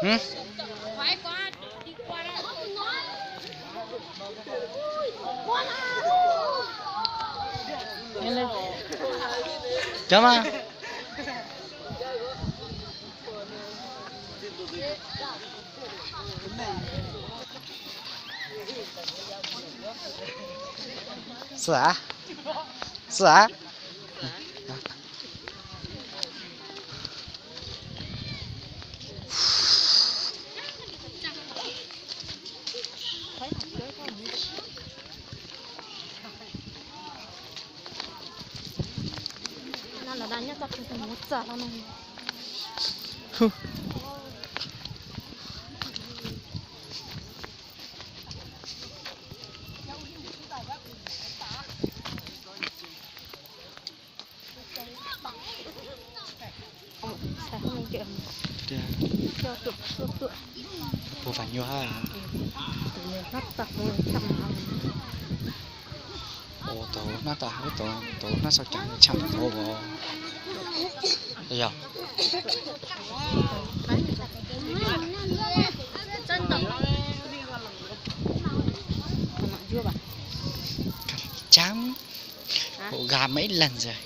Hm? Cov mas. Xwb a, xwb a. Puas pam nyuaj ha. Ua tau lub hnab tas, ua tau lub hnab xauj cav tshaj tau os. Yog. Cam, ua ga me ib leeg ntag.